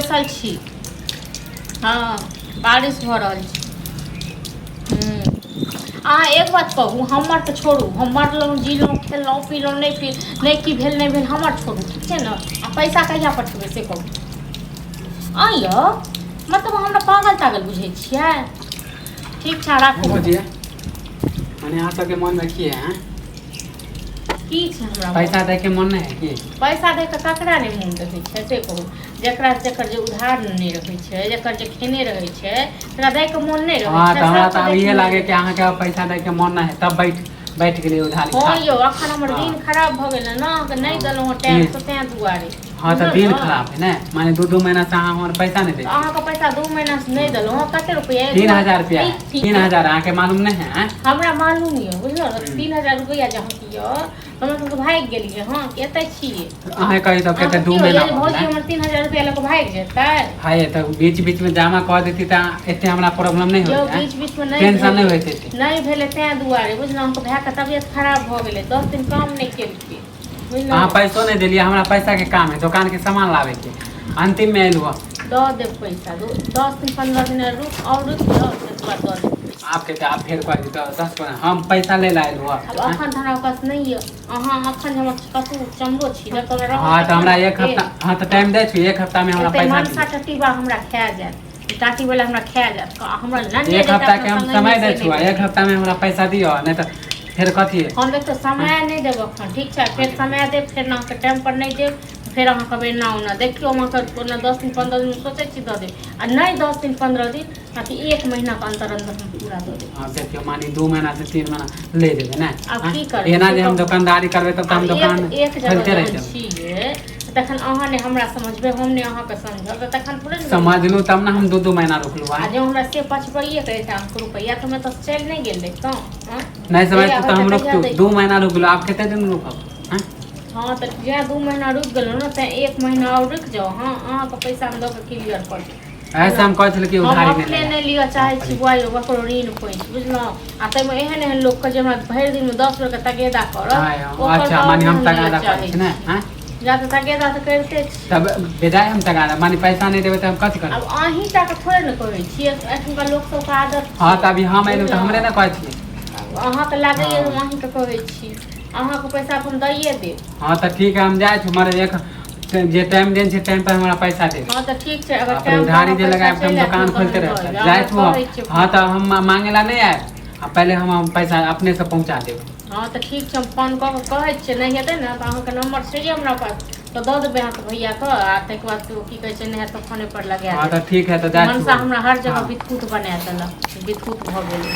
बैसल छी। हँ, बारिश भऽ रहल छै। अहाँ एक बात कहू, हमर तऽ छोड़ू, हम मरलहुँ जीलहुँ खेलहुँ पीलहुँ, नहि पी नहि की भेल नहि भेल, हमर छोड़ू, ठीक छै ने? आ पैसा कहिया पठेबै से कहू। आँय यौ, मतलब हमरा पागल तागल बुझै छियै? ठीक छै, राखू। भौजी, मने अहाँ सबके मनमे की है, आँय? की छै हमरा? पैसा दैके मन नहि है की? पैसा दे कऽ ककरा नहि मोन रहै छै से कहू। जकरा जकर जे उधार नहि रहै छै, जकर जे खेने रहै छै, तकरा दैके मोन नहि रहै हँ छै। तऽ हमरा सबके तऽ दैके अभिये मोन लागे रहै कि अहाँके आब पैसा दैके मन नहि है, तब बैठ बैठ गेलियै उधारी हँ खा। यौ, अखन हमर हँ। दिन खराब भऽ गेल ने, अहाँके नहि हँ। देलहुँ हँ दिन टाइमसँ, तेँ दुआरे। हँ तऽ बुझलहुँ दिन ने? खराब है ने, माने 2-2 महीना से अहाँ हमर पैसा नहि दै तऽ छी। अहाँके पैसा 2 महीनासँ नहि देलहुँ हँ। कते रुपैआ? 3000 रुपया है, 3000 अहाँके मालूम नहि है, आँय? हमरा मालूम यऽ, बुझलहुँ ने? 3000 रुपैआ जे अहाँके यऽ, हमरा सबके भागि गेलियै हँ कि एतऽ छियै? अहाँ कही तऽ कते अहाँके दू की होइए महीना जे भऽ भौजी गेल। हमर 3000 रुपैआ लऽ कऽ भागि जेतै? हाय, तऽ बीच बीच मे जमा कऽ देती तऽ एते हमरा प्रॉब्लम नहि यौ, होइत, आँय? बीच बीचमे नहि टेंशन नहि भेलै। होइत एते। नहि भेलै तेँ दुआरे, बुझलहुँ? अहाँके भायके तबियत खराब भऽ गेलै, 10 दिन काम नहि केलकै, बुझलहुँ? अहाँ पैसो नहि देलियै। हमरा पैसाके काम है, दोकानके सामान लाबैके, अन्तिममे एलहुँ हँ। दऽ देब पैसा। 10 दिन 15 दिन रुक आओर रुकि जाउ, ताहिके बाद दऽ देब पैसा। आपके तऽ आप फेर कहै छी 10 15, हम पैसा ले ला एलहुँ हँ। आब एखन तऽ हमरा पास नहि यऽ। अहाँ एखन जे हमर कतहु चमरो छी तऽ हमरा हँ रहत तऽ तखन हमरा ने एक देब। हफ्ता, हँ तऽ टाइम दै छी, एक हफ्तामे हमरा एते पैसा मनसा दिअ। टटीबा हमरा खा जायत, टाटी वाला हमरा खा जायत, हमरा नन्ने एक जकाँ हफ्ताके अपना हम संगे समय दै से छु, नहि एक भेलै। हफ्तामे हमरा पैसा दिअ, नहि तऽ फेर कथी है? हम देखियौ, समय नहि देब एखन, ठीक छै? फेर समय देब, फेर अहाँके टाइमपर नहि देब, फेर अहाँ कहबै एना ओना। देखियौ, हम अहाँके ओना 10 दिन 15 दिन सोचै छी दऽ देब, आ नहि 10 दिन 15 दिन, ताकि एक महीनाके अन्दर अन्दर हम पूरा दऽ देब। आब देखियौ, माने 2 महीना से 3 महीना ले जेबै ने? आब आँय? की करबै एना से जे हम कहू। दोकानदारी करबै तब तऽ आब हम एक दोकान एक जगह खोलिते रहि जहन जेबै। छियै तखन अहाँ ने हमरा समझबै, हम ने अहाँके समझब, तऽ तखन थोड़े ने भेलै। समझलहुँ तब ने हम 2-2 महीना रुकलहुँ। आ आँय? जँ हमरा से पछबैएके रहै अहाँके रुपैआ, तऽ हम एतऽसँ चलि नहि गेल रहितहुँ, आँय? नहि समझतू जहिया तऽ हम होइतै तहिया रुकतू। दैतहुँ। 2 महीना रुकलहुँ, आब कते दिन रुकब, आँय? हँ तऽ जैं 2 महीना रुकि गेलहुँ ने, तैँ एक महीना आओर रुकि जाउ। हँ, अहाँके पैसा हम दऽ कऽ क्लियर कऽ देब। ऐसे बुझलहुँ? हम कहै छलियै कि हम उधारी नहि अपने ले। नहि लिअ चाहै छी बौआ यौ ककरो ऋण पैंच, बुझलहुँ? आ ताहिमे एहन एहन लोकके जे हमरा भरि दिनमे 10 बेरके तगेदा करत, ओकर अच्छा तऽ आओर माने नहि हम हम लिअ तगादा करै चाहै छी ने? छी। आँय? जा तऽ तगेदा तऽ करिते छी। तब बेजाय हम तगादा, माने पैसा नहि देबै तऽ हम कथी आब करबै? अहीं टाके थोड़े ने कहै छियै, एखुनका लोक सबके आदत हँ छै। तऽ अभी हम एलहुँ तऽ बुझलहुँ? हमरे ने कहै छियै। अहाँके लागैए हम हँ अहीँके कहै छी? अहाँके पैसा तऽ हम दैए देब। हँ तऽ ठीक है, हम जाइ छी, मगर एक जे टाइम देने छै, टाइम पर हमरा पैसा देब। हँ तऽ ठीक छै, अगर अपने टाइमपर उधारी अहाँ जे पैसा लगायब तऽ हम चलि आयत ने दोकान तहन खोलते दऽ रहब। देब। जाइ अहाँ छू हम। कहै छियै हँ फोन तऽ कऽ हम मांगे ला नहि आयब, आ पहिले हम पैसा अपनेसँ पहुँचा देब। हँ तऽ ठीक छै, हम फोन कऽ कऽ कहै छियै। नहि हेतै ने तऽ अहाँके नम्बर छैहे हमरा पास, तऽ दऽ देबै अहाँके भैयाके, आ ताहिके बाद की कहै छै, नहि हैत तऽ फोनेपर लगा हँ तऽ देब। ठीक है, तऽ जाइ छू मनसा हम। हमरा हर हँ। जगह बितकुत बना देलक, बितकुत भऽ गेलै।